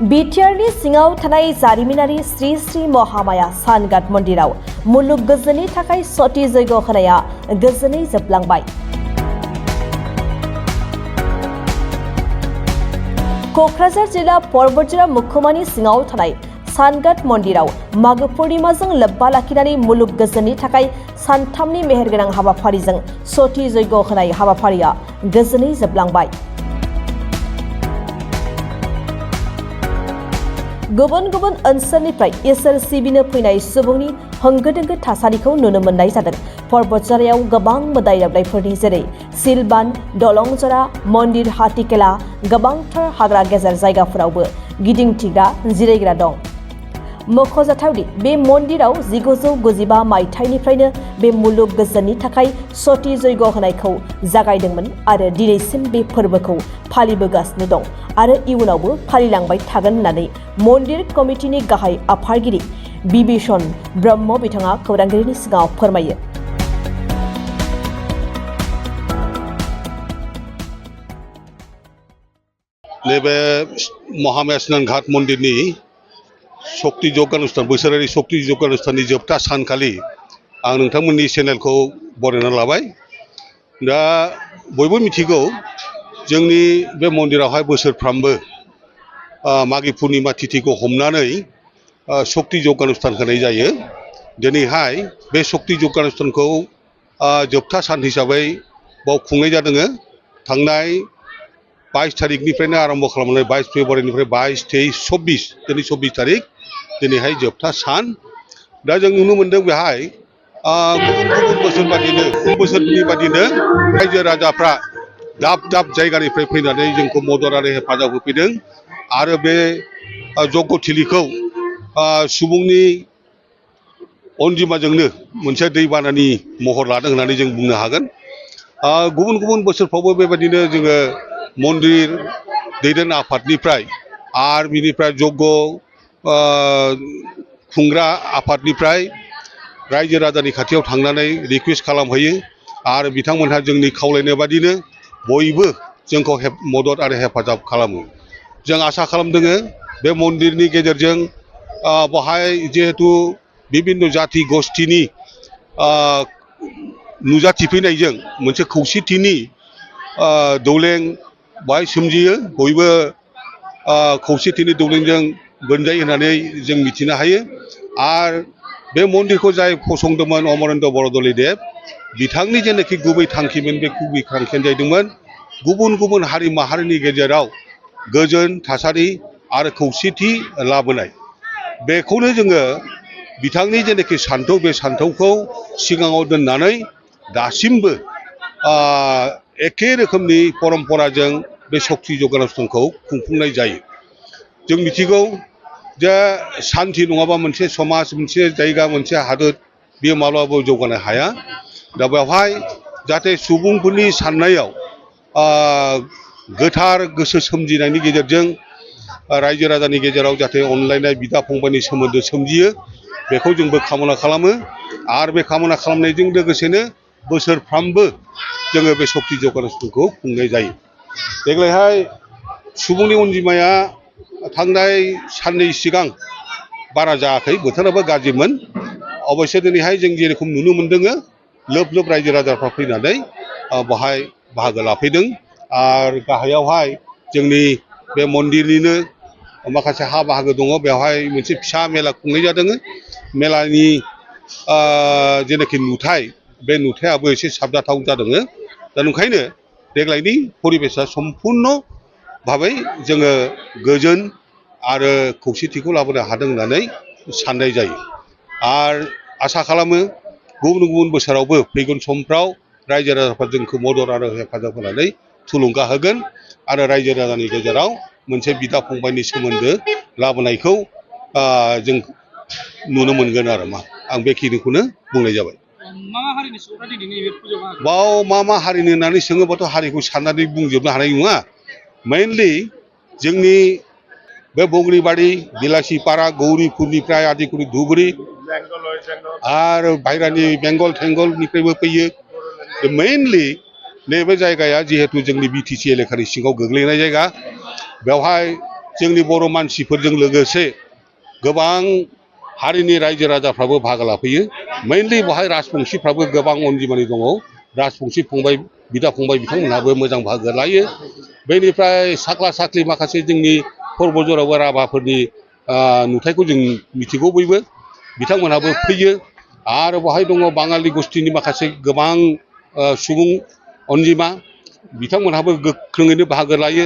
बिटिआरनि सिङाव थानाय जारिमिनारि श्री श्री महामाया सानघाट मन्दिराव मुलुग गोजोननि थाखाय सती जयग होनाया गोजोनै जोबलांबाय। क'क्राझार जिल्ला परबतजरा मुखुमानि सिङाव थानाय सानघाट मन्दिराव मागो पूर्णिमाजों लोब्बा लाखिनानै मुलुग गोजोननि थाखाय सानथामनि मेहेरगोनां हाबाफारिजों सती जयग होनाय हाबाफारिया गोजोनै जोबलांबाय। गुबुन गुबुन ओनसोलनिफ्राय इसोर सिबिनो फैनाय सुबुंनि होंगो दोंगो थासारिखौ नुनो मोननाय जादों। परबतजरायाव गोबां मोदाय दावदायफोरनि जेरै सिलबान, दलंजरा, मन्दिर हाथिखेला, गोबांथार हाग्रा गेजेर जायगाफोरावबो गिदिंथिग्रा जिरायग्रा दं। मख'जाथावदि बे मन्दिराव 1995 मायथाइनिफ्रायनो बे मुलुग गोजोननि थाखाय सती जयग होनायखौ जागायदोंमोन आरो दिनैसिम बे फोरबोखौ फालिबोगासिनो दं आरो इयुनावबो फालिलांबाय थागोन होननानै मन्दिर कमिटिनि गाहाय आफादगिरि बिभीषण ब्रह्म बिथाङा खौरांगिरिनि सिगाङाव फोरमायो। नैबे महामाया स्नानघाट मन्दिरनि शक्ति जग अनुष्ठान बोसोरारि शक्ति जग अनुष्ठाननि जोबथा सानखालि आं नोंथांमोननि चेनेलखौ बरायना लाबाय। दा बयबो मिथिगौ जोंनि बे मन्दिरावहाय बोसोरफ्रामबो मागि पूर्णिमा तिथिखौ हमनानै शक्ति जग अनुष्ठान होनाय जायो। दिनैहाय बे शक्ति जग अनुष्ठानखौ जोबथा सान हिसाबै बाव खुंनाय जादों। थांनाय 22 तारिखनिफ्रायनो आरम्भ खालामनानै 22 फेब्रुवारिनिफ्राय 22, 23, 24 दिनै 24 तारिख दिनैहाय जोबथा सान। दा जों नुनो मोनदों बेहाय गुबुन बोसोरनि बादिनो रायजो राजाफ्रा दाब दाब जायगानिफ्राय फैनानै जोंखौ मदद आरो हेफाजाब होफैदों आरो बे जग्यथिलिखौ सुबुंनि अनजिमाजोंनो मोनसे दैबानानि महर लादों होननानै जों बुंनो हागोन। गुबुन गुबुन बोसोरफ्रावबो बेबायदिनो जोङो मन्दिर दैदेन आफादनिफ्राय आरो बिनिफ्राय जग्य खुंग्रा आफादनिफ्राय रायजो राजानि खाथियाव थांनानै रिकुवेस्ट खालामहैयो आरो बिथांमोनहा जोंनि खावलायनाय बादिनो बयबो जोंखौ मदद आरो हेफाजाब खालामो। जों आसा खालामदों बे मन्दिरनि गेजेरजों बेहाय जिहेतु बिभिन्न जाति गस्थिनि नुजाथिफैनायजों मोनसे खौसेथिनि दौलें बाहाय सोमजियो। बयबो खौसेथिनि दौलेंजों बोनजायो होननानै जों मिथिनो हायो। आरो बे मन्दिरखौ जाय फसंदोंमोन अमरेन्द्र बरदलैदेव बिथांनि जेनाखि गुबै थांखिमोन बे गुबै थांखियानो जाहैदोंमोन गुबुन गुबुन हारि माहारिनि गेजेराव गोजोन थासारि आरो खौसेथि लाबोनाय। बेखौनो जोङो बिथांनि जेनाखि सान्थौ बे सान्थौखौ सिगाङाव दोननानै दासिमबो एखे रोखोमनि परम्पराजों बे शक्ति जग अनुष्ठानखौ खुंफुंनाय जायो। जों मिथिगौ जे सान्थि नङाबा मोनसे समाज, मोनसे जायगा, मोनसे हादोर बेयो माब्लाबाबो जौगानो हाया। दा बेवहाय जाहाथे सुबुंफोरनि साननायाव गोथार गोसो सोमजिनायनि गेजेरजों रायजो राजानि गेजेराव जाहाथे अनलायनाय बिदा फंबायनि सोमोन्दो सोमजियो बेखौ जोंबो कामना खालामो। आरो बे कामना खालामनायजों लोगोसेनो बोसोरफ्रामबो जोङो बे शक्ति जग अनुष्ठानखौ खुंनाय जायो। देग्लायहाय सुबुंनि अनजिमाया थांनाय साननै सिगां बारा जायाखै, बोथोराबो गाज्रिमोन। अबयसे दिनैहाय जों जेरखम नुनो मोनदों लोब लोब रायजो राजाफ्रा फैनानै बेहाय बाहागो लाफैदों। आरो गाहायावहाय जोंनि बे मन्दिरनिनो माखासे हा बाहागो दङ, बेवहाय मोनसे फिसा मेला खुंनाय जादों। मेलानि जेनाखि नुथाय बे नुथायाबो एसे साबजाथाव जादों। दा ओंखायनो देग्लायनि परिबेसा सम्पुर्ण भाबै जोङो गोजोन आरो खौसेथिखौ लाबोनो हादों होननानै साननाय जायो। आरो आसा खालामो गुबुन गुबुन बोसोरावबो फैगोन समफ्राव रायजो राजाफ्रा जोंखौ मदद आरो हेफाजाब होनानै थुलुंगा होगोन आरो रायजो राजानि गेजेराव मोनसे बिदा फंबायनि सोमोन्दो लाबोनायखौ जों नुनो मोनगोन आरो आं बेखिनिखौनो बुंनाय जाबाय। बाव मा हारिनि होननानै सोङोबाथ' हारिखौ साननानै बुंजोबनो हानाय नङा। मेइनलि जोंनि बे बग्रिबारि, बिलासिपारा, गौरीपुरनिफ्राय आदिकुरि धुबुरी आरो बाहेरानि बेंगल थेंगलनिफ्रायबो फैयो। मेइनलि नैबे जायगाया जिहेतु जोंनि बिटिसि एलेखानि सिङाव गोग्लैनाय जायगा, बेवहाय जोंनि बर' मानसिफोरजों लोगोसे गोबां हारिनि रायजो राजाफ्राबो बाहागो लाफैयो मेनलि बेवहाय राजबंशिफ्राबो गोबां अनजिमानि दङ राजबंशी फंबाय बिदा फंबाय बिथांमोनहाबो मोजां बाहागो लायो बेनिफ्राय साख्ला साख्लि माखासे जोंनि परबजराव राभाफोरनि नुथायखौ जों मिथिगौ बयबो बिथांमोनहाबो फैयो आरो बेवहाय दङ बाङालि गोष्ठीनि माखासे गोबां सुबुं अनजिमा बिथांमोनहाबो गोख्रोङैनो बाहागो लायो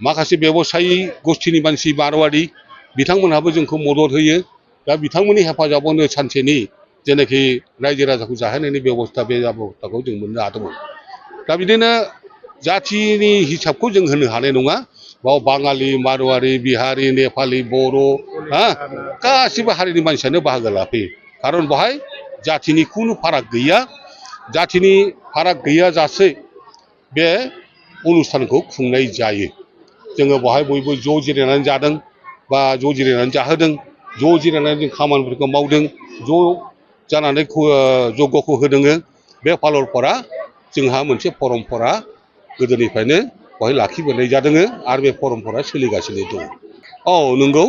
माखासे बेबसायी गोष्ठीनि मानसि मारवाड़ी बिथांमोनहाबो जोंखौ मदद होयो दा बिथांमोननि हेफाजाबावनो सानसेनि जेनाखि रायजो राजाखौ जाहोनायनि बेबस्था बे बेबस्थाखौ जों मोननो हादोंमोन दा बिदिनो जाथिनि हिसाबखौ जों होनो हानाय नङा बाव बाङालि मारवाड़ी बिहारी नेपाली बर' गासिबो हारिनि मानसियानो बाहागो लाफैयो खारन बेवहाय जाथिनि खुनु फाराग गैया जाथिनि फाराग गैयाजासे बे अनुष्ठानखौ खुंनाय जायो जोङो बेवहाय बयबो ज' जिरायनानै जादों बा ज' जिरायनानै जाहोदों ज' जिरायनानै जों खामानिफोरखौ मावदों ज' जानानै जग्यखौ होदों बे पालरफोरा जोंहा मोनसे परम्परा गोदोनिफ्रायनो बेवहाय लाखिबोनाय जादों आरो बे परम्परा सोलिगासिनो दं औ नंगौ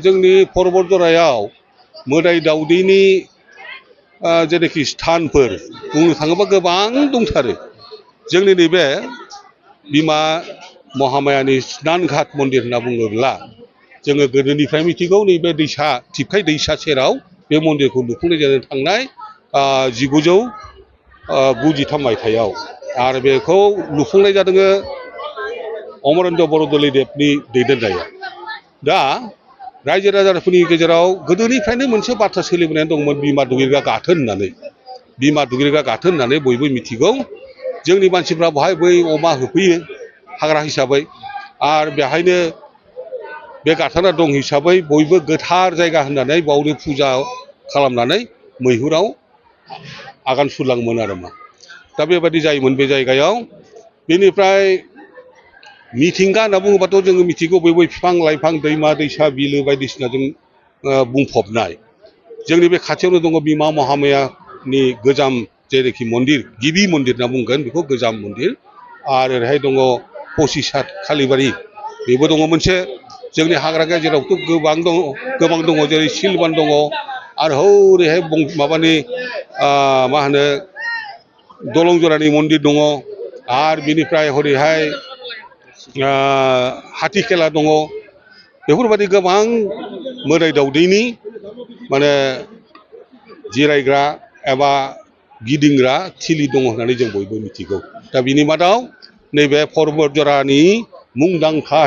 जोंनि परबतजरायाव मोदाय दावदैनि जेनाखि स्थानफोर बुंनो थाङोबा गोबां दंथारो जोंनि नैबे बिमा महामायानि स्नान घाट मन्दिर होनना बुङोब्ला जोङो गोदोनिफ्राय मिथिगौ नैबे दैसा थिफखाय दैसा सेराव बे मन्दिरखौ लुफुंनाय जादों थांनाय 1993 मायथाइयाव आरो बेखौ लुफुंनाय जादों अमरेन्द्र बरदलैदेवनि दैदेननायाव दा रायजो राजाफोरनि गेजेराव गोदोनिफ्रायनो मोनसे बाथ्रा सोलिबोनाय दंमोन बिमा दुगैग्रा गाथोन होननानै बिमा दुगैग्रा गाथोन होननानै बयबो मिथिगौ जोंनि मानसिफ्रा बेवहाय बै अमा होफैयो हाग्रा हिसाबै आरो बेहायनो बे गाथोना दं हिसाबै बयबो गोथार जायगा होननानै बावनो फुजा खालामनानै मैहुराव आगान सुरलाङोमोन आरो मा दा बेबायदि जायोमोन बे जायगायाव बेनिफ्राय मिथिंगा होनना बुङोबाथ' जोङो मिथिगौ बयबो बिफां लाइफां दैमा दैसा बिलो बायदिसिनाजों बुंफबनाय जोंनि बे खाथियावनो दङ बिमा महामायानि गोजाम जेरैखि मन्दिर गिबि मन्दिर होनना बुंगोन बेखौ गोजाम मन्दिर आरो ओरैहाय दङ पसिसात कालिबारि बेबो दङ मोनसे जोंनि हाग्रा गेजेरावथ' गोबां दङ जेरै सिलबान दङ आरो हौरैहाय माबानि मा होनो दलंजरानि मन्दिर दङ आरो बिनिफ्राय हरैहाय हाथिखेला दङ बेफोरबायदि गोबां मोदाय दावदैनि माने जिरायग्रा एबा गिदिंग्रा थिलि दङ होननानै जों बयबो मिथिगौ दा बिनि मादाव नैबे परबतजरानि मुंदांखा